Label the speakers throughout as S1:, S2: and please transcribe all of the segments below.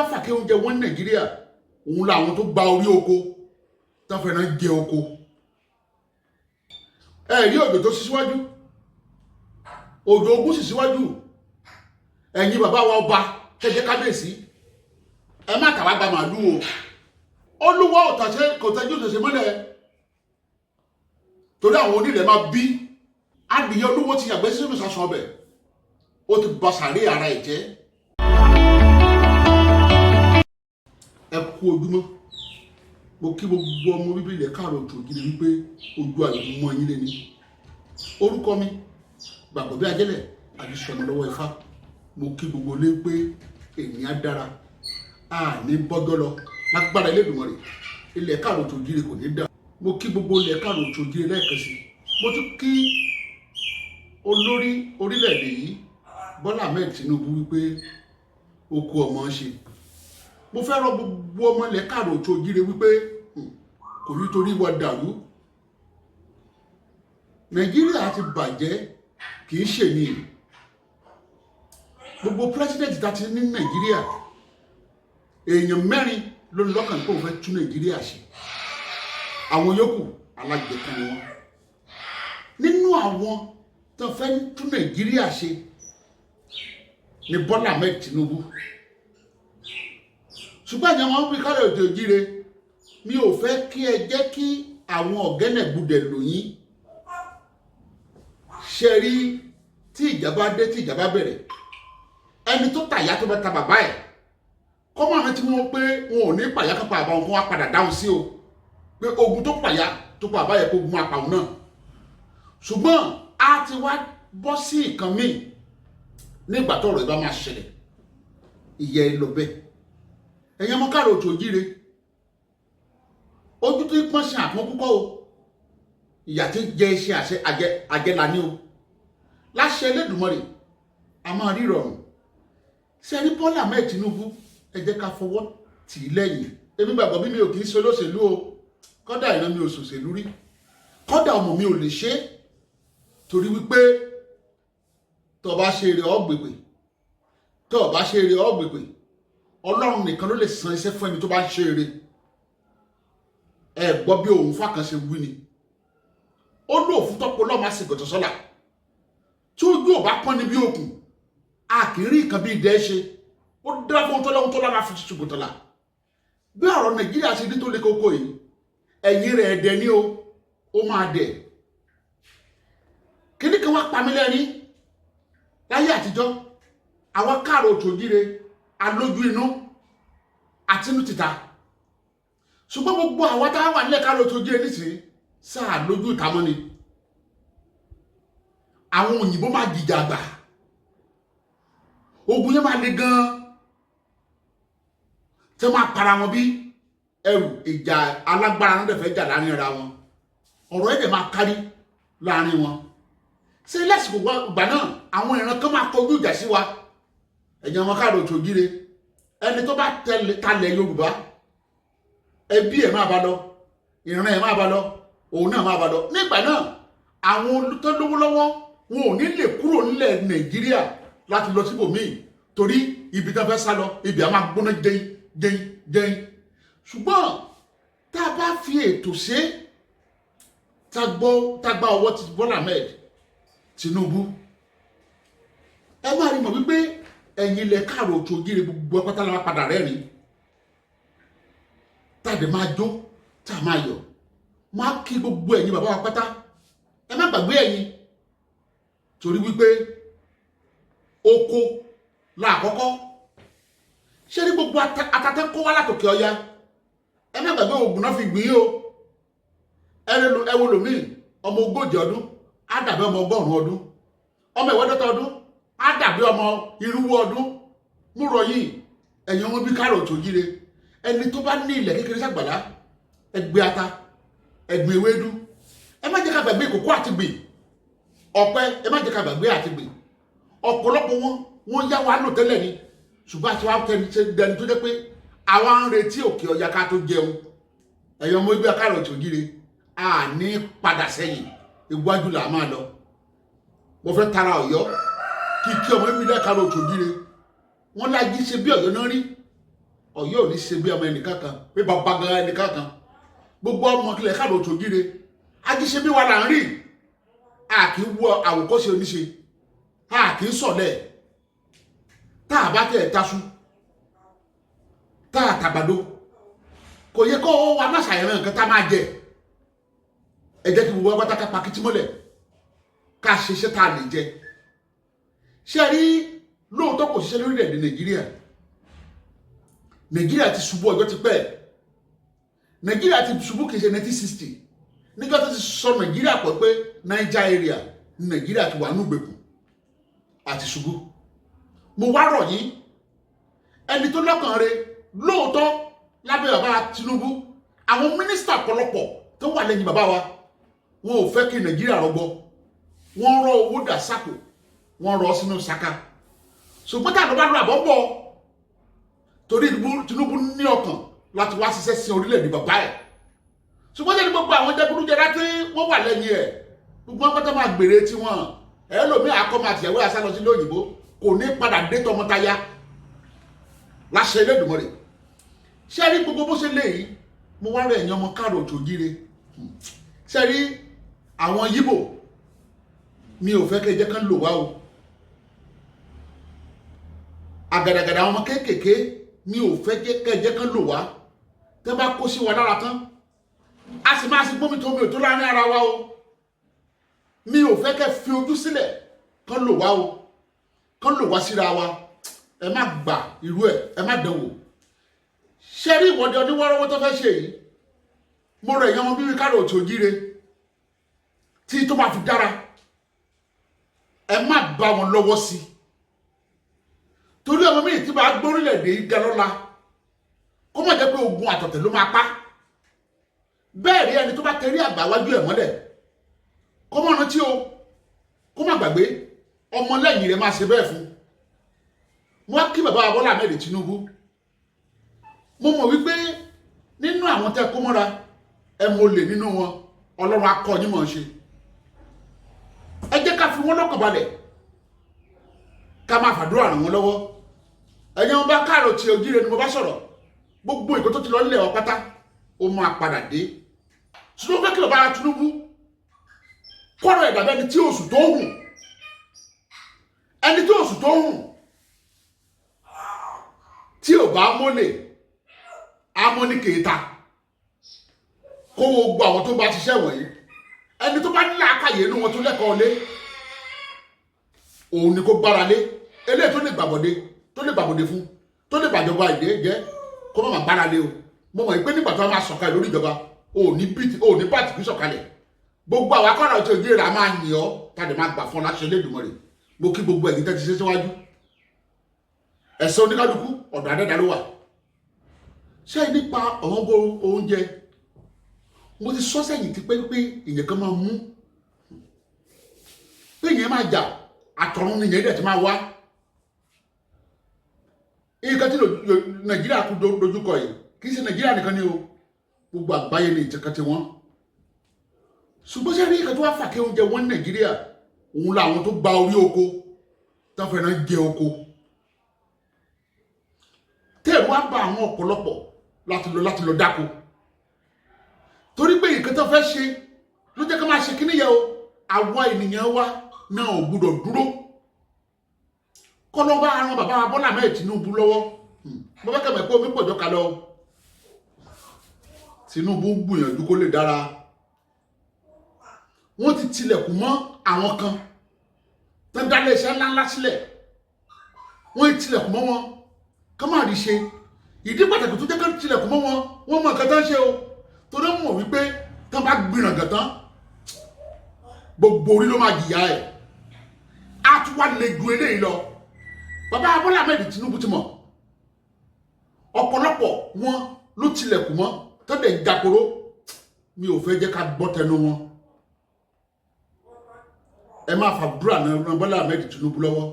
S1: bá fà kí oúnjẹ wọn ní Nàìjíríà, òun làwọn tó gba orí oko tó fẹ́ràn jẹ oko. Ẹ rí òjò tó sí síwájú, òjò ogun sì síwájú. Ẹ̀yin bàbá wa ọba kẹjẹ kábíyèsí, ẹ má tàwa gba màálù o. Olúwa ò tàṣe kò tẹjú ṣẹṣẹ mọ́lẹ̀, torí àwọn onílẹ̀ máa bí adìyẹ. Olúwo ti yàgbẹ́ sínú ìsasùn ọbẹ̀, ó ti ba sàárè ara ẹ̀ jẹ́. Ẹ kú ojúmọ́. Mo kí gbogbo ọmọ bíbí ilẹ̀ káàrọ̀ òjò gidi wípé ojú àyè mọ́ yín lé ní. Orúkọ mi, Gbàgbọ́ bí Ajẹ́lẹ̀ àti sọmọ lọ́wọ́ Ifá. Mo kí gbogbo lé pé ènìyàn dára, a ní bọ́jọ́ lọ lágbára Elédùmarè. Ilẹ̀ káàrọ̀ òjò gidi kò ní dà. Mo kí gbogbo ilẹ̀ káàrọ̀ òjò gidi lẹ́ẹ̀kan sí. Mo tún kí olórí orílẹ̀-èdè yìí, Bọ́lá Ahmed Tinubu, wípé ó kú ọmọ ṣe. Mo fẹ́ rọ gbogbo ọmọ ilẹ̀ káàrọ̀ òjò gidi wípé kò ní torí wa dàrú. Nàìjíríà ti bàjẹ́, kì í ṣe ní gbogbo president tá ti ní Nàìjíríà. Èèyàn mẹ́rin ló ní lọ́kàn pé òun fẹ́ tún Nàìjíríà ṣe. Àwọn yòókù, alájẹkan ni wọ́n. Nínú àwọn tó fẹ́ tún Nàìjíríà ṣe ni Bọ́lá Ahmed Tinubu. Ṣùgbọ́n àjọ wọn wí kálẹ̀ òjò jíire, mi ò fẹ́ kí ẹ jẹ́ kí àwọn ọ̀gẹ́nẹ̀gbudẹ̀ lò yín. Ṣe rí tí ìjà bá dé, tí ìjà bá bẹ̀rẹ̀, ẹni tó tàyà tó bá ta bàbá ẹ̀ kọ́mọ àwọn tí wọ́n pé wọn ò ní pàyà kápá àbá wọn kó wá padà dáhùn sí o, pé ogun tó pàyà tó pa bàbá yẹ kó gun apàwọn náà. Ṣùgbọ́n a ti wá bọ́ sí nǹkan míì nígbà tó ọ̀rọ̀ ìbá máa ṣẹlẹ̀. Ìyẹ́ ẹ lọ bẹ́ẹ̀. Ẹ̀yin ọmọ káàrọ̀ òjò jíire, ojú tó pọ́n sí àpọ́n púpọ̀ o. Ìyà tí jẹ iṣẹ́ àṣẹ àjẹlà ní o. Láṣẹ Elédùmarè, a máa rí ìrọ̀rùn. Ṣe ní Bọ́lá Ahmed Tinubu, ẹ jẹ́ ká fọwọ́ tì í lẹ́yìn. Èmi gbàgbọ́ bí mi ò kì í ṣe olóṣèlú o. Kọ́dà ìran mi ò ṣòṣèlú rí, kọ́dà ọmọ mi ò lè ṣe é, torí wípé tó bá ṣe eré ọ̀gbègbè, tó bá ṣe eré ọ̀gbègbè, Ọlọ́run nìkan ló lè san iṣẹ́ fún ẹni tó bá ń ṣe eré. Ẹ gbọ́ bí òun fàkàn ṣe wí ni, ó lò fún tọ́pọ̀ lọ́ọ́ máa ṣe gọ̀tọ̀ sọ́là. Tí ojú ò bá pọ́n ní bí òkun, a kì í rí nǹkan bí idẹ ṣe. Ó dára fún tọ́lọ́hún tọ́lá máa fi ṣùgbọ́n tọ́lá. Bí ọ̀rọ̀ Nàìjíríà ṣe ní tó le koko yìí, ẹ̀yìn rẹ̀ ẹ̀dẹ̀ ni o, ó máa dẹ̀. Kíní kan wá pa mí lẹ́rìn. Láyé àtijọ́, àwọn káàrọ̀ òtòjíire alójú inú àti inú tìta, ṣùgbọ́n gbogbo àwọn tá a wà nílẹ̀ káàrọ̀ òtòjíire nísìnyí sáà lójú ìta mọ́ ni. Àwọn òyìnbó máa jìjà àgbà, ogun yẹn máa le gan-an, tí wọ́n máa para wọn bí ẹrù ìjà. Alágbára náà dẹ̀ fẹ́ jà láàrin ara wọn, ọ̀rọ̀ ẹ̀ dẹ̀ máa kárí láàrin wọn. Ṣé lásìkò ìgbà náà, àwọn ìran kan máa kọjú ìjà sí wa. Ẹ̀yin ọmọ káàrọ̀ òtòjíire, ẹni tó bá talẹ̀ Yorùbá, ẹbí ẹ̀ máa bá lọ, ìran ẹ̀ máa bá lọ, òun náà máa bá lọ. Nígbà náà, àwọn tó lówó lọ́wọ́ wọn ò ní lè kúrò nílẹ̀ Nàìjíríà láti lọ síbòmíì, torí ibi tó fẹ́ sá lọ, ibi á máa gbóná jẹun jẹun jẹun. Ṣùgbọ́n tá a bá fi ètò ṣe, tá a gbá ọwọ́ ti Bọ́lá Ahmed Tinubu, ẹ máa rí mọ̀ wípé ẹ̀yin ilẹ̀ káàrọ̀ òjòjìrè gbogbo pátá la padà rẹ́rìn, tá a dẹ̀ máa jó, tá a máa yọ̀. Máa kí gbogbo ẹ̀yin bàbá wa pátá. Ẹ má gbàgbé ẹ̀yin, torí wípé oko láàkọ́kọ́ ṣé ní gbogbo atatẹ́ kó wá látòkè ọya. Ẹ má gbàgbé oògùn náà fi gbìn ín o. Ẹ wo lòmíì, ọmọ 40 ọdún á dàbí ọmọ 100 ọdún, ọmọ 25 ọdún á dàbí ọmọ 400 ọdún. Mú rọ yìí, ẹ̀yin ọmọ bí káàrọ̀ tó jíire, ẹni tó bá ní ilẹ̀ kékeré sàgbàlá, ẹgbẹ́ ata, ẹgbẹ́ ewédú. Ẹ má jẹ́ ká gbàgbé ìkókó àti gbìn ọ̀pẹ. Ẹ má jẹ́ ká gbàgbé àti gbìn. Ọ̀pọ̀lọpọ̀ wọn, wọ́n yá wa lò tẹ́lẹ̀ ni, ṣùgbọ́n àti wá dẹni tó jẹ́ pé àwa ń retí òkè ọya ká tó jẹun. Ẹ̀yin ọmọ ẹgbẹ́ káàrọ̀ tó jíire, a ní padà sẹ́yìn, iwájú là máa lọ. Mo fẹ́ tara Ọ̀yọ́ kí ọmọ ìbílẹ̀ káàrọ̀ tó jíire. Wọ́n lájí ṣe bí Ọ̀yọ́ náà rí. Ọ̀yọ́ ò ní ṣe bí ọmọ ẹnìkan kan, pé bàbá gan ẹnìkan kan. Gbogbo ọmọ kílẹ̀ káàdó tó jíire, ajíṣe bí wa là ń rí. A kì í wọ àwòkọ́ṣe oníṣe, a kì í sọ̀lẹ̀. Tá a bá tẹ̀ taṣu, tá a tàgbàdo, kò yẹ kó wa má ṣàyẹ̀rẹ̀ nǹkan tá a máa jẹ. Ẹ jẹ́ kí gbogbo wa pátá ká pakítí mọ́lẹ̀, ká ṣiṣẹ́ tá a lè jẹ. Ṣé rí, lóòótọ́ kò ṣiṣẹ́ lórílẹ̀‐èdè Nàìjíríà. Nàìjíríà ti ṣubú ọjọ́ ti pẹ́. Nàìjíríà ti ṣubú, kì í ṣe 1960. Nígbà tó ti sọ Nàìjíríà pọ̀ pé Niger area ní Nàìjíríà ti wà ní ìgbèkùn àti ṣubú. Mo wá rọ̀ yín, ẹni tó lọ́kàn rẹ̀ lóòótọ́ lábẹ́ bàbá Tinubu, àwọn mínísítà ọ̀pọ̀lọpọ̀ tó wà lẹ́yìn bàbá wa, wọn ò fẹ́ kí Nàìjíríà rọgbọ. Wọ́n rọ owó dà sápò, wọ́n rọ sínú saka. Ṣùgbọ́n tá a lọ bá lọ àbọ̀ ń bọ̀, torí Tinubu ní ọkàn láti wá ṣiṣẹ́ sí orílẹ̀-èdè bàbá ẹ̀. Ṣùgbọ́n jẹ́ ní gbogbo àwọn jẹgúdújẹrá tí wọ́n wà lẹ́yìn ẹ̀, gbogbo wọn pátá máa gbèrè tiwọn. Ẹ lómi àkọ́mọ àtìyàwó àṣà lọ sí lóyìnbó, kò ní padà dé tọmọtaya láṣẹ Elédùmarè. Ṣé rí gbogbo bó ṣe lé yìí, mo wá rẹ̀ ẹ̀yàn ọmọ káàrọ̀ òjòjíire. Ṣé rí àwọn Yíbò, mi ò fẹ́ kẹ́ jẹ́ kán lò wá o. Àgàdàgàdà àwọn ọmọ kéékèèké, mi ò fẹ́ kẹ́ jẹ́ kán lò wá. Tẹ́ bá kó sí wa lára tán, a sì máa ṣe gbómi tó mi ò tó láàrin ara wa o. Mi ò fẹ́ kẹ́ fi ojú sílẹ̀ kán lò wá o, kán lò wá síra wa. Ẹ má gbà irú ẹ, ẹ má dánwò. Ṣé rí ìwọ́de oníwọ́rọ́wọ́ tó fẹ́ ṣe yìí, mo rẹ̀ yan ọmọ bíbí káàrọ̀ òtò jíire tí tó máa fi dára, ẹ má bá wọn lọ́wọ́ sí i, torí ọmọ mi tí bá gbórílẹ̀-èdè yìí ga lọ́la, kó má jẹ́ pé ogun àtọ̀tẹ̀ ló máa pa. Bẹ́ẹ̀ rí, ẹni tó bá tẹrí àgbà wájú ẹ̀ mọ́lẹ̀, kó má rántí o, kó má gbàgbé, ọmọ lẹ́yìn rẹ̀ máa ṣe bẹ́ẹ̀ fún. Mo wá kí bàbá Bọ́lá Ahmed Tinubu. Mo mọ̀ wípé nínú àwọn tẹ́ kó mọ́ra, ẹ mo lè nínú wọn. Ọlọ́run akọ yín mọ̀ ọ́n ṣe. Ẹ jẹ́ ká fi wọ́n lọ́kàn balẹ̀, ká máa fàdúrà ràn wọ́n lọ́wọ́. Ẹ̀yin wọn bá káàrọ̀ tí ojíire ni mo bá sọ̀rọ̀. Gbogbo ìkó tó ti lọ nílẹ̀ wa pátá, ó máa padà dé. Ṣùgbọ́n fẹ́ kí bàbá Tinubu kọ́rọ̀ ẹ̀dàbẹ́ ẹni tí oṣù tó hùn, ẹni tí oṣù tó hùn, tí ò bá mọ́lẹ̀ amọ́nìkèéta, kó gbogbo àwọn tó bá ṣiṣẹ́ wọ̀nyí, ẹni tó bá ní làákàyè inú wọn, tó lẹ́kọ̀ọ́ lé, òun ni kó gbára lé. Eléyìí tó lè gbàbọ̀dé, tó lè gbàbọ̀dé fún, tó lè bàjọba ìdè jẹ́, kó má má gbára lé o. Mo mọ̀ pé nígbà tó máa sọ̀kalẹ̀ lórí ìjọba, ò ní bíìtì, ò ní bàtì kí sọ̀kalẹ̀. Gbogbo àwọn akọ́nà tí ojú ìrà máa yìn ọ́, tàbí máa gbà fún ọ láṣẹ Elédùmarè. Mo kí gbogbo ẹ̀yin tẹ́ ti ṣe síwájú. Ẹ̀san oníkálukú, ọ̀dọ̀ adẹ́dá ló wà. Ṣé nípa ọ̀wọ́n oúnjẹ, mo ti sọ sẹ́yìn ti pé pé ìyẹn kan máa mú pé ìyẹn máa jà, àtọ̀run ni ìyẹn dẹ̀ ti máa wá. Nǹkan tí Nàìjíríà kú dojúkọ yìí, kì í ṣe Nàìjíríà nìkan ni o, gbogbo àgbáyé ni ìtẹ̀kẹ́ ti wọ́n. Ṣùgbọ́n ṣe rí nǹkan tó wá fà kí oúnjẹ wọn ní Nàìjíríà, òun làwọn tó gba orí oko tó fẹ́ràn jẹ oko, tẹ́ẹ̀rù wá bá àwọn ọ̀pọ̀lọpọ̀ láti lọ dáko, torí pé nǹkan tó fẹ́ ṣe ló jẹ́ ká máa ṣe kíní yẹ o. Àwa ènìyàn wa náà ò gbúdọ̀ dúró kọ́ ló bá ran bàbá wa Bọ́lá Ahmed Tinubu lọ́wọ́. Mo fẹ́ kẹ́mẹ̀ pé omi pọ̀jọ́ ká lọ. Tinubu gbìyànjú kó lè dára. Wọ́n ti tilẹ̀kùn mọ́ àwọn kan tó ń dá iléeṣẹ́ ńláńlá sílẹ̀. Wọ́n ti tilẹ̀kùn mọ́ wọn kọ́ máa rí ṣe. Ìdí pàtàkì tó jẹ́ kó tilẹ̀kùn mọ́ wọn, wọ́n mọ nǹkan tó ń ṣe o, torí wọ́n mọ̀ wípé tán bá gbìràngàn tán, gbogbo orí ló máa jìyà ẹ̀. Á tún wá lè ju eléyìí lọ. Bàbá Bọ́lá Ahmed Tinubu ti mọ̀ ọ̀pọ̀lọpọ̀ wọn ló tilẹ̀kùn mọ́ tó dẹ̀ ń jakoro. Mi ò fẹ́ jẹ́ ká gbọ́ tẹnu wọn. Ẹ máa fàdúrà náà Bọ́lá Ahmed Tinubu lọ́wọ́.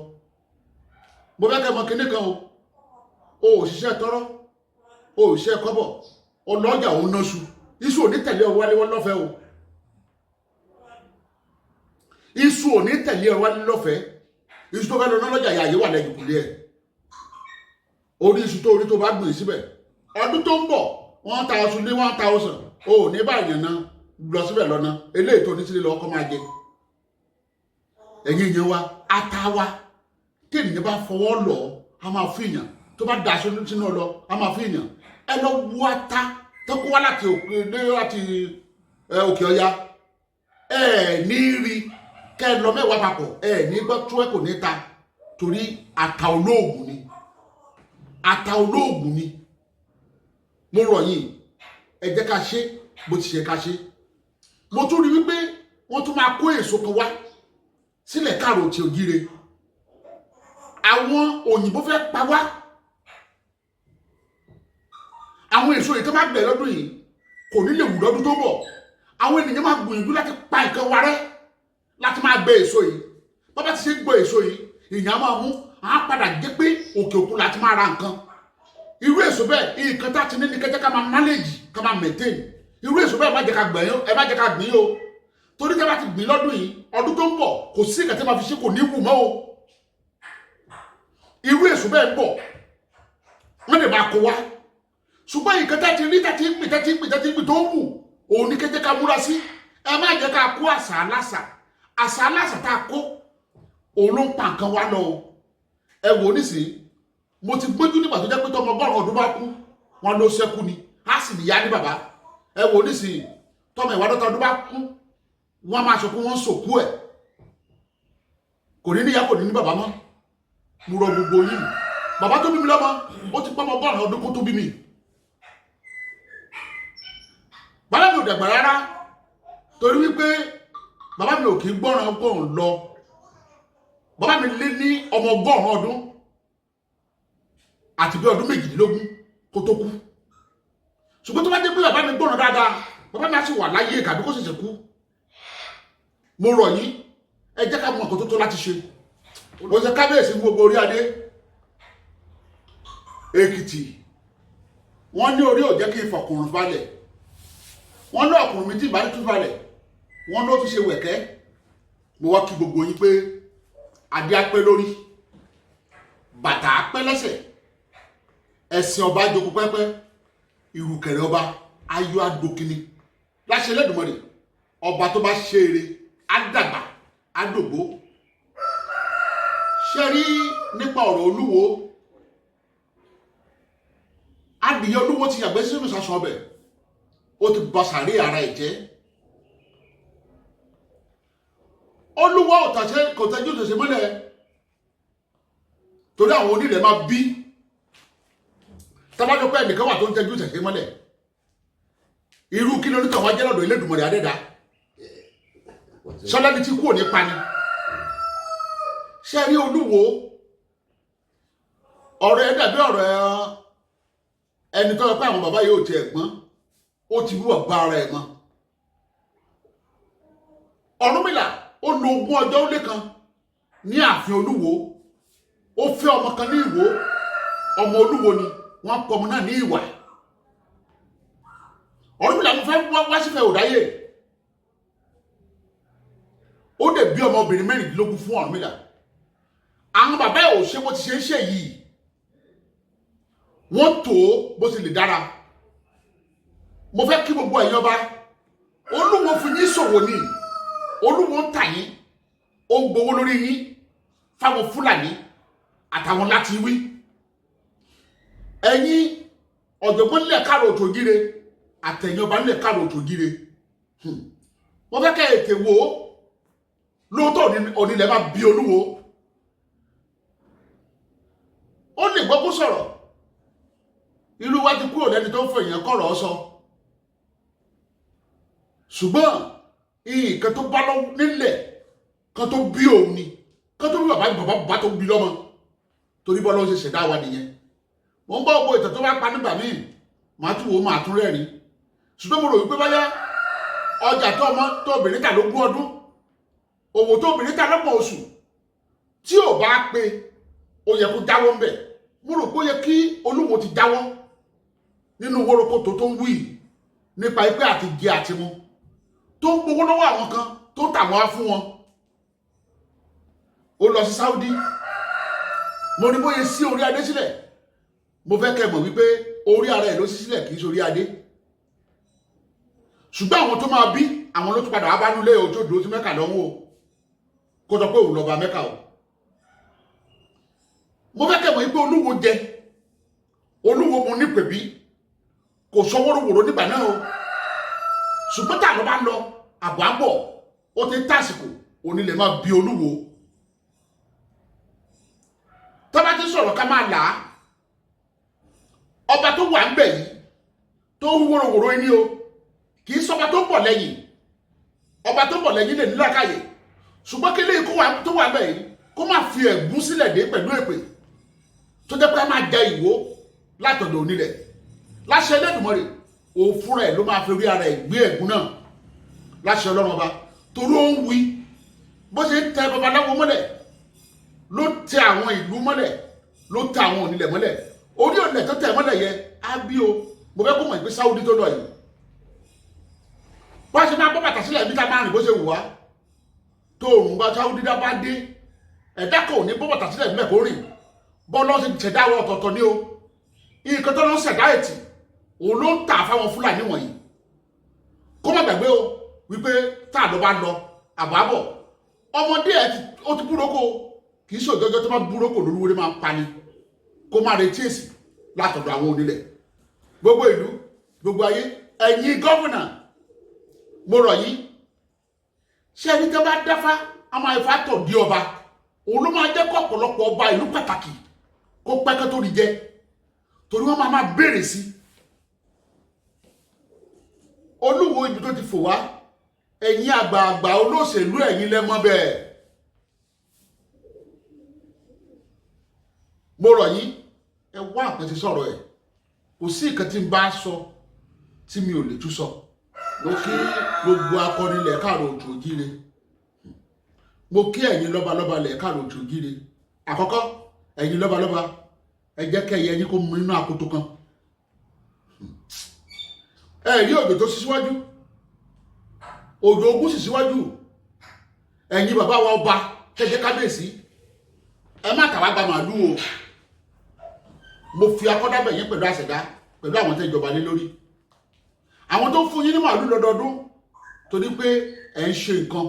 S1: Mo fẹ́ kẹ́ mọ kinní kan o. O ò ṣiṣẹ́ tọ́rọ́, o ò ṣiṣẹ́ kọ́bọ̀, ọlọ́jà òun náà ṣu iṣu ò ní tẹ̀lé ọ wálé wọn lọ́fẹ̀ẹ́ o. Iṣu ò ní tẹ̀lé ọ wálé lọ́fẹ̀ẹ́. Iṣu tó fẹ́ lọ lọ́jà yà, yé wà lẹ́yìn kùlé ẹ̀. Orí iṣu tó orí tó bá gbìn síbẹ̀ ọdún tó ń bọ̀, 1,000 ní 1,000, o ò ní báyìí ná lọ síbẹ̀ lọ́nà. Eléyìí tó ní sílé lọ́kọ́ máa jẹ. Ẹ̀yin èèyàn wa, ata wa tí ènìyàn bá fọwọ́ lọ, a máa fún èèyàn. Tó bá daṣọ sínú ọlọ, a máa fún èèyàn. Ẹ lọ wo ata tó kó wá láti òkè ọya. Ẹ ní rí kẹ ẹ lọ mẹ́wàá papọ̀, ẹ ní gbọ́ tó ẹ kò ní ta, torí ata olóògùn ni, ata olóògùn ni. Mo rọ̀ yín, ẹ jẹ́ ká ṣe bó ti ṣe ká ṣe. Mo tún rí wípé wọ́n tún máa kó èso kan wá sílẹ̀ káàró tí ògire. Àwọn òyìnbó fẹ́ pa wá. Àwọn èso yìí tó bá bẹ̀rẹ̀ lọ́dún yìí kò ní lè wù lọ́dún tó ń bọ̀. Àwọn ènìyàn máa gbìyànjú láti pa nǹkan wa rẹ́, láti máa gbé èso yìí. Bàbá ti ṣe gbọ́ èso yìí, èèyàn á máa mú á padà jẹ́ pé òkè òkun láti máa ra nǹkan. Irú èso bẹ́ẹ̀, nǹkan tá a ti ní ní kẹ́jẹ́ ká máa manage, ká máa maintain. Irú èso bẹ́ẹ̀, má jẹ́ ká gbìn, ẹ má jẹ́ ká gbìn o, torí tẹ́ bá ti gbìn lọ́dún yìí, ọdún tó ń bọ̀, kò sí ìkàtẹ́ máa fi ṣe, kò ní wù mọ́ o. Irú èso bẹ́ẹ̀ ń bọ̀, wọ́n lè máa kó wá. Ṣùgbọ́n nǹkan tá ti rí, tá ti ń gbìn, tá ti ń gbìn, tá ti ń gbìn tó ń wù, òun ní kẹ́jẹ́ ká múra sí. Ẹ má jẹ́ ká kó àṣà aláṣà. Àṣà aláṣà tá a kó, òun ló ń pa nǹkan wá lọ o. Ẹ wò ó nísìnyí, mo ti gbójú nígbà tó jẹ́ pé tọmọ 100 ọdún bá kú, wọn ló ṣẹ́kù ni, á sì níyá ní bàbá. Ẹ wò ó nísìnyí, tọmọ 50 ọdún bá kú, wọn máa sọ pé wọ́n ń sòkú ẹ̀, kò ní níyá, kò ní ní bàbá mọ́. Mo rọ gbogbo yín. Bàbá tó bí mi lọ́mọ, ó ti pọ́nmọ 100 ọdún kó tó bí mi. Bàbá mi ò dàgbà rárá, torí wípé bàbá mi ò kì í gbọ́ràn gbọ̀n lọ. Bàbá mi lé ní ọmọ 100 ọdún àti bí ọdún 18 kó tó kú. Ṣùgbọ́n tó bá jẹ́ pé bàbá mi gbọ́ràn dáadáa, bàbá mi á sì wà láyé kàbí kó ṣẹ̀ṣẹ̀ kú. Mo rọ̀ yín, ẹ jẹ́ ká mọ nǹkan tó tó láti ṣe. Mo ṣe kábíyèsí fún gbogbo orí adé Èkìtì. Wọ́n ní orí ò jẹ́ kí n fọkùnrin balẹ̀. Wọ́n ní ọkùnrin mi tí ìbá tún balẹ̀, wọ́n ló tún ṣe wẹ̀kẹ́. Mo wá kí gbogbo yín pé adé á pẹ́ lórí, bàtà á pẹ́ lẹ́sẹ̀, ẹ̀sìn ọba jókòó pẹ́pẹ́, ìrùkẹ̀rẹ̀ ọba ayọ̀ adókínní láṣẹ Ẹlẹ́dùmarè. Ọba tó bá ṣe eré á dàgbà, á dògbó. Ṣe rí nípa ọ̀rọ̀ Olúwo, adìyẹ Olúwo ti yàgbẹ́ sínú ìsasùn ọbẹ̀, ó ti ba sàárè ara ẹ̀ jẹ́. Olúwo ò tàṣe, kò tẹ́jú tòṣe mọ́lẹ̀, torí àwọn onílẹ̀ máa bí tábàjọ pé ẹnìkan wà tó ń tẹ́jú tòṣe mọ́lẹ̀. Irú kí lórí tàwọn jẹ́ lọ́dọ̀ Elédùmarè adẹ́dá sọlẹ́ni tí kú ò ní pani. Ṣe rí Olúwo, ọ̀rọ̀ ẹ dàbí ọ̀rọ̀ ẹni tó yẹ pé àwọn bàbá yóò tiẹ̀ gbọ́n, ó ti wúwà bá ara ẹ̀ mọ́. Ọ̀rúnmìlà ó lo 20 ọjọ́ ó lé kan ní ààfin Olúwo. Ó fẹ́ ọmọ kan ní Ìwó, ọmọ Olúwo ni wọ́n pọ̀ ọmọ náà ní Ìwà. Ọ̀rúnmìlà mo fẹ́ wá sífẹ̀ òdáyé. Ó dẹ̀ bí ọmọbìnrin 16 fún Ọ̀rúnmìlà. Àwọn bàbá ẹ̀ ò ṣe bó ti ṣe ń ṣe yìí, wọ́n tó bó ti lè dára. Mo fẹ́ kí gbogbo ẹ̀yin ọba, Olúwo fún yín ṣòwò ni. Olúwo ń tà yín, ó ń gbowó lórí yín fáwọn Fúlàní àtàwọn láti wí. Ẹ̀yin ọ̀jọ̀gbọ́n nílẹ̀ káàrọ̀ òtògíre, àtẹ̀yìn ọba nílẹ̀ káàrọ̀ òtògíre, mo fẹ́ kẹ́ ètè wò ó. Lóòótọ́ onílẹ̀ máa bí Olúwo, ó lè gbọ́ kó sọ̀rọ̀. Irú wa ti kúrò lẹ́ni tó ń fọ èèyàn kọ̀rọ̀ sọ, ṣùgbọ́n nǹkan tó bá lọ nílẹ̀ kan tó bí òun ni, kan tó bí bàbá bàbá bàbá tó bí lọ́mọ, torí bọ́lá ó ṣe ṣẹ̀dá wa nìyẹn. Mo ń bọ́ gbogbo ìtàn tó bá pa nígbà míì, màá tún wò ó, màá tún rẹ́rìn. Ṣùgbọ́n mo rò wípé báyá ọjà tó ọmọ tó obìnrin tà lógún ọdún, òwò tó obìnrin tà lọ́gbọ̀n oṣù, tí ò bá pé, ó yẹ kó jáwọ́ ńbẹ̀. Mo rò pé ó yẹ kí Olúwo ti jáwọ́ nínú wórókòtò tó ń wí nípa ipé àti jẹ àti mu, tó ń gbowó lọ́wọ́ àwọn kan, tó ń tà wọ́n á fún wọn. Ó lọ sí Saudi, mo ní bóyá sí orí adé sílẹ̀. Mo fẹ́ kẹ́ mọ̀ wípé orí ara ẹ̀ ló ṣí sílẹ̀, kì í ṣorí adé. Ṣùgbọ́n àwọn tó máa bí àwọn ló tún padà wá bá nulẹ̀ ojú dúró sí Mẹ́kà lọ́wọ́ o, kó sọ pé òun lọ́ba Mẹ́kà o. Mo fẹ́ kẹ́ mọ̀ wípé Olúwo jẹ, Olúwo mo nípèbí, kò sọ wóróworó nígbà náà o. Ṣùgbọ́n tá a lọ bá lọ àbọ̀ àbọ̀, ó ti ń tàsìkò onílẹ̀ máa bí Olúwo. Tó bá ti sọ̀rọ̀ ká máa là á, ọba tó wà ń bẹ̀ yìí tó ń wóróworó ní o, kì í sọba tó ń bọ̀ lẹ́yìn. Ọba tó ń bọ̀ lẹ́yìn lè nílàkàyè, ṣùgbọ́n kí lè tó wà ń bẹ̀ yìí kó má fi ẹ̀gún sílẹ̀ dé pẹ̀lú èpè tó jẹ́ pé a máa jẹ ìwó látọ̀dọ̀ onílẹ̀. Láṣẹ Ẹlẹ́dùmarè, òun fúnra ẹ̀ ló máa fi rí ara ẹ̀ gbé ẹ̀gún náà, láṣẹ Ọlọ́run Ọba. Torí ó ń wí bó ṣe ń tẹ babaláwo mọ́lẹ̀, ló tẹ àwọn ìlú mọ́lẹ̀, ló tẹ àwọn onílẹ̀ mọ́lẹ̀. Orí ọ̀nà tó tẹ̀ mọ́lẹ̀ yẹ á bí o. Mo fẹ́ kó mọ̀ pé Sáúdí tó lọ yìí, bá ṣe máa bọ́ bàtà sílẹ̀ ibi tá a máa rìn bó ṣe wù wá, tó òrùn bá Sáúdí dá bá dé, ẹ̀dá kò ní bọ́ bàtà sílẹ̀ nílẹ̀ kó rìn. Bọ́ lọ́ ṣe ṣẹ̀dá àwọn ọ̀tọ̀ọ̀tọ̀ ní o. Nǹkan tó lọ́ ń ṣẹ̀dá ẹ̀tì, òun ló ń tà fáwọn Fúlàní wọ̀nyí. Kó má gbàgbé o wípé tá a lọ bá lọ àbọ̀ àbọ̀, ọmọdé ẹ̀ ó ti búroko, kì í ṣòjọ́jọ́ tó bá búroko lóríwéré máa ń pani. Kó má retí èsì látọ̀dọ̀ àwọn onílẹ̀, gbogbo ìlú, gbogbo ayé. Ẹ̀yin governor, mo rọ̀ yín. Ṣé ẹni tó bá dáfá a máa ifá tọ̀ di ọba, òun ló máa jẹ́ kó ọ̀pọ̀lọpọ̀ ọba ìlú pàtàkì kó pẹ́kẹ́ tó rí jẹ, torí wọ́n máa máa béèrè sí. Olúwo ibi tó ti fò wá, ẹ̀yin àgbààgbà olóṣèlú, ẹ̀yin lẹ́mọ́ bẹ́ẹ̀. Mo rọ̀ yín, ẹ wá àpẹtẹ sọ̀rọ̀ ẹ̀. Kò sí nǹkan tí n bá sọ tí mi ò lè tún sọ. Mo kí gbogbo akọni ilẹ̀ káàrọ̀ òjò òjíire. Mo kí ẹ̀yin lọ́balọ́ba ilẹ̀ káàrọ̀ òjò òjíire. Àkọ́kọ́, ẹ̀yin lọ́balọ́ba, ẹ jẹ́ kẹ́ ẹyẹ yín kó mu nínú akoto kan. Ẹ rí òjò tó sí síwájú, òjò ogún sì síwájú. Ẹ̀yin bàbá wa ọba kẹjẹ kábíyèsí, ẹ má tàwa gba màálù o. Mo fi akọ́dábẹ̀ yín pẹ̀lú àṣẹdá, pẹ̀lú àwọn tẹ́ ìjọba lé lórí, àwọn tó fún yín ní màálù lọ́dọọdún, torí pé ẹ̀ ń ṣe nǹkan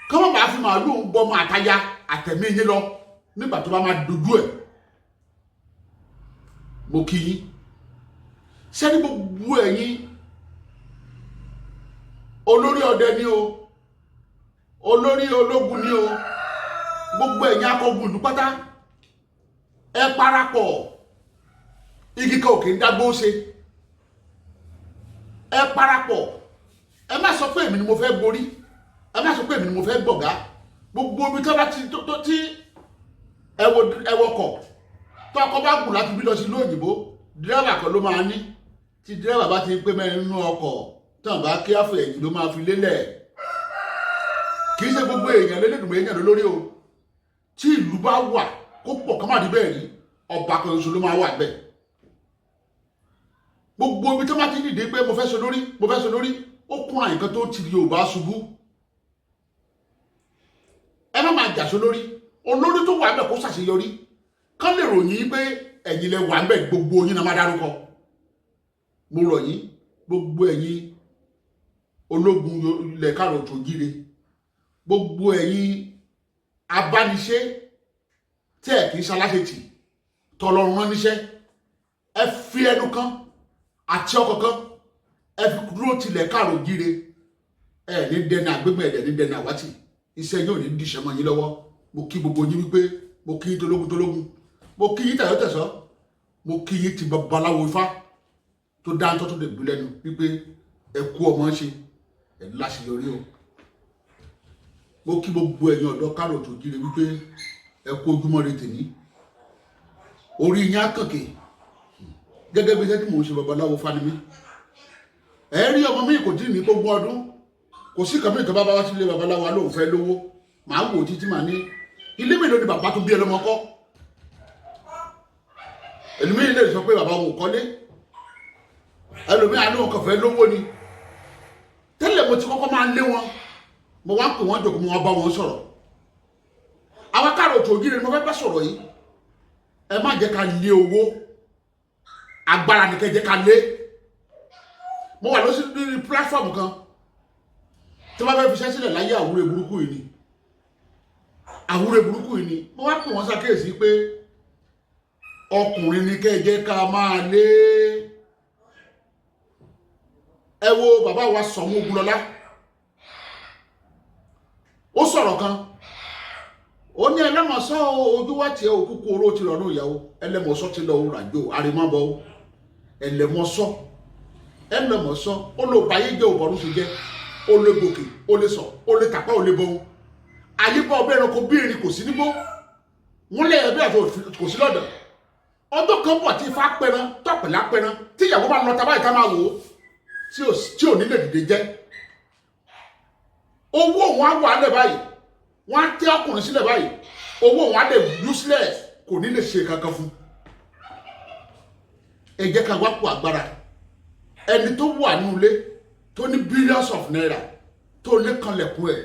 S1: kí wọ́n máa fi màálù ń gbọ́mọ àtaya àtẹ̀mí yín lọ nígbà tó bá máa dojú ẹ̀. Mo kí yín sẹ́ni, gbogbo ẹ̀yin olórí ọdẹ ni o, olórí ológun ni o, gbogbo ẹ̀yin akọgun ìlú pátá, ẹ parapọ̀. Igi kan òkè ń dágbó ṣe. Ẹ parapọ̀, ẹ má sọ pé èmi ni mo fẹ́ borí, ẹ má sọ pé èmi ni mo fẹ́ gbọ̀gá. Gbogbo ibi tó bá ti tó tí ẹwọkọ̀ tó ọkọ̀ bá gùn láti bí lọ sí ìlú òyìnbó, dírẹ́bà kan ló máa ní. Tí dírẹ́bà bá ti pé mẹ́rin nínú ọkọ̀ tán, bá kí àfọ̀ ẹ̀yìn ló máa fi lélẹ̀. Kì í ṣe gbogbo èèyàn lélẹ́dùnmọ̀ èèyàn lórí o. Tí ìlú bá wà kó pọ̀ kọ́ má di bẹ́ẹ̀ rí, ọba kan ṣoṣo ló máa wà bẹ́ẹ̀. Gbogbo ibi tó bá ti dìde pé mo fẹ́ so lórí, mo fẹ́ so lórí, ó kún àyíká tó ti Yorùbá ṣubú. Ẹ má máa jà so lórí. Olórí tó wà bẹ́ẹ̀ kó ṣàṣeyọrí, kán lè ròyìn pé ẹ̀yin lẹ wà bẹ́ẹ̀, gbogbo yín náà má dárúkọ. Mo rọ̀ yín, gbogbo ẹ̀yin ológun ilẹ̀ káàrọ̀ òjòjíire, gbogbo ẹ̀yin abániṣe tí ẹ̀ kì í ṣaláṣetì tọlọ́run rán níṣẹ́, ẹ fi ẹnu kan àti ọkọ̀ kan, ẹ fi dúró tilẹ̀ káàrọ̀ òjíire. Ẹ ní dẹni àgbégbè, ẹ ní dẹni àwátì. Iṣẹ́ yóò ní díṣẹ́ mọ́ yín lọ́wọ́. Mo kí gbogbo yín wípé mo kí yín tológun tológun, mo kí yín tẹ̀yọ́tẹ̀sọ́, mo kí yín ti babaláwo ifá tó dáńtọ́ tó lè gbé lẹ́nu wípé ẹ kú ọmọ ṣe, ẹ láṣeyọrí o. Mo kí gbogbo ẹ̀yin ọ̀dọ́ káàrọ̀ tó jíire wípé ẹ kú ojúmọ́ re tèmi. Orí yín á kànkè. Gẹ́gẹ́ bí iṣẹ́ tí mò ń ṣe, babaláwo fanimi, ẹ rí ọmọ mi kò tí ì ní gbogbo ọdún, kò sí kàmí ìtọ́ bá bá wá sílé babaláwo alóhùn fẹ́ lówó, màá wò títí, màá ní ilé mélòó ni bàbá tó bí ẹ lọ́mọ kọ́. Ẹlòmíì lè sọ pé bàbá òun ò kọ́lé, ẹlòmíì àlóhùn kan fẹ́ lówó ni. Tẹ́lẹ̀ mo ti kọ́kọ́ máa ń lé wọn, mo wá ń pè wọ́n jòkó, mo wá bá wọn sọ̀rọ̀. Àwọn káàrọ̀ tó jíire ni mo fẹ́ bá sọ̀rọ̀ yìí. Ẹ má jẹ́ ká lé owó, agbára nìkan jẹ́ ká lé. Mo wà lórí lórí platform kan tí wọ́n fẹ́ fi iṣẹ́ sílẹ̀ láyé. Àwúrẹ́ burúkú yìí ni, àwúrẹ́ burúkú yìí ni. Mo wá pè wọ́n ṣàkíyèsí pé ọkùnrin ní kẹ́ jẹ́ ká máa lé. Ẹ wo bàbá wa Ṣọ̀ún Ògúnlọlá, ó sọ̀rọ̀ kan, ó ní ẹlẹ́mọ̀ọ́sọ́ ojú wa tiẹ̀ òkúkú oró ti rọrùn ìyàwó ẹlẹ́mọ̀ọ́sọ́ ti lọ ràjò àrèmọ́bọ̀ ẹlẹ́mọ̀ọ́sọ́ ẹlẹ́mọ̀ọ́sọ́. Ó lè báyé jẹ́, òbọ̀rún ṣe jẹ́, ó lè gòkè, ó lè sọ, ó lè tàpá, ó lè bọ́hún ayé bá ọbẹ̀ ẹranko bí erin kò sí nígbó wọ́n lé ẹbí àti kò sí lọ́dọ̀. Ọdún kan bọ̀ tí ifá pẹran tọ̀pẹ̀lá pẹran tí ìyàwó bá lọ tá báyìí ká máa wò ó tí ò ní lè dìde jẹ́. Owó òun á wà lẹ̀ báyìí, wọ́n á tẹ́ ọkùnrin sílẹ̀ báyìí, owó òun á lè useless, kò ní lè ṣe kankan fún. Ẹ jẹ́ ká wá pò agbára. Ẹni tó wà nínú ilé tó ní billions of naira tó lé kanlẹ̀kùn ẹ̀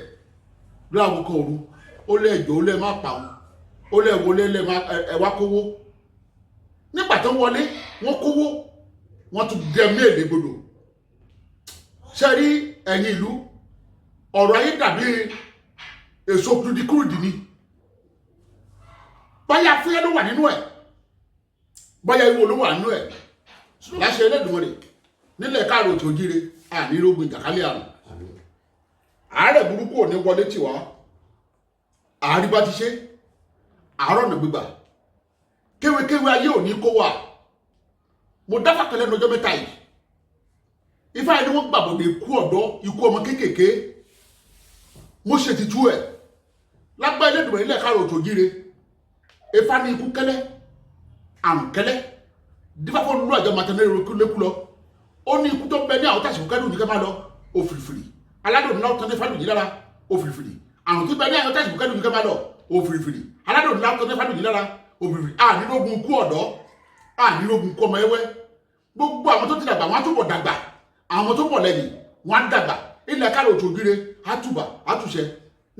S1: láago kan òru, ó lé ẹjọ́, ó lé má pa òun, ó lé wọlé lé má ẹ wá kówó. Nígbà tó wọlé, wọ́n kówó, wọ́n tún dẹ méèlè gbọdọ̀. Ṣe rí ẹ̀yin ìlú, ọ̀rọ̀ ayé dàbí èso kúrúdikúrúdì ni. Báyà fúyẹ́ ló wà nínú ẹ̀, báyà ìwò ló wà nínú ẹ̀. Láṣẹ Ẹlẹ́dùnmọ̀rẹ̀ nílẹ̀ káàró tó jíire, àní rógun ìjàkálẹ̀ àrùn, àárẹ̀ burúkú ò ní wọlé tì wá. Àárí bá ti ṣe àárọ̀ ọ̀nà gbígbà, kéwékéwé ayé ò ní kó wà. Mo dáfà kan lẹ́nu ọjọ́ mẹ́ta yìí. Ifá yẹn ni wọ́n gbàbọ̀dé ikú ọ̀dọ́, ikú ọmọ kéékèèké. Mo ṣe ti tú ẹ̀ lágbá Ẹlẹ́dùnmọ̀rẹ̀ nílẹ̀ káàró tó jíire. Ifá ní ikú kẹ́lẹ́, àrùn kẹ́lẹ́, dífáfọ́ lù àjọ màtẹ́lẹ́ lẹ́kú lọ. Ó ní ikú tó ń bẹ ní àwọn tàṣìkò kẹ́lù ní kẹ́ máa lọ òfìrìfìrì aládùn ńlá tán ní fàlùjì lára òfìrìfìrì. Àrùn tó bẹ ní àwọn tàṣìkò kẹ́lù ní kẹ́ máa lọ òfìrìfìrì aládùn ńlá tán ní fàlùjì lára òfìrìfìrì. Ànírógun ikú ọ̀dọ́, ànírógun kú ọmọ ẹwẹ́. Gbogbo àwọn tó ti dàgbà, wọn á túbọ̀ dàgbà. Àwọn tó bọ̀ lẹ́yìn, wọn á dàgbà. Ilẹ̀ káàró òtògire àtùbà àtúnṣe.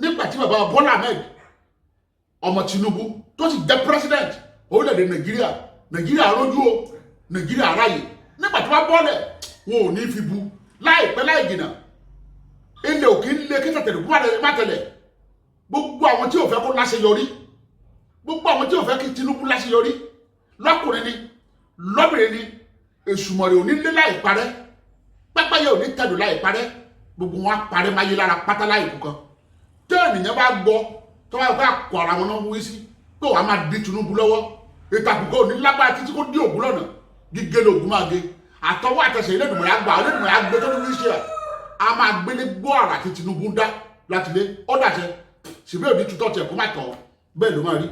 S1: Nígbà tí bàbá Bọ́lá Ahmed ọmọ Tinubu tó sì jẹ́ president orílẹ̀-èdè Nàìjíríà, Nàìjíríà rójú o, Nàìjíríà aráyè. Nígbà tí wọ́n bọ́ọ̀lẹ̀, wọn ò ní fi bu. Láìpẹ́ láì jìnnà, ilẹ̀ òkè ń lé kí tẹ̀tẹ̀lẹ̀ kó má tẹ̀lẹ̀. Gbogbo àwọn tí ò fẹ́ kó láṣeyọrí, gbogbo àwọn tí ò fẹ́ kí Tinubu láṣeyọrí, lọ́kùnrin ni, lọ́bìnrin ni, èṣùmọ̀rẹ̀ ò ní lé láì parẹ́, pẹ́pẹ́yẹ ò ní tẹ̀dù láì parẹ́. Gbogbo wọn á parẹ́ máyé lára pátá láì kú kan. Tẹ́ ènìyàn bá gbọ́ tó bá gbọ́ àkọ́ ara wọn náà wí sí pé wàá máa di Tinubu lọ́wọ́, ìtàkùn kò ní lágbára títí kó dí ògùn lọ́nà. Gígé lóògùn máa gé àtọwọ́ àtẹsẹ̀. Elédùmarè àgbà, Elédùmarè àgbẹ̀ tó ní wíṣẹ́ a máa gbélé gbọ́ àrà tí Tinubu ń dá láti lé ọ́dàṣẹ síbẹ̀ òní tutọ́ tiẹ̀ kó má tọ̀. Bẹ́ẹ̀ ló máa rí.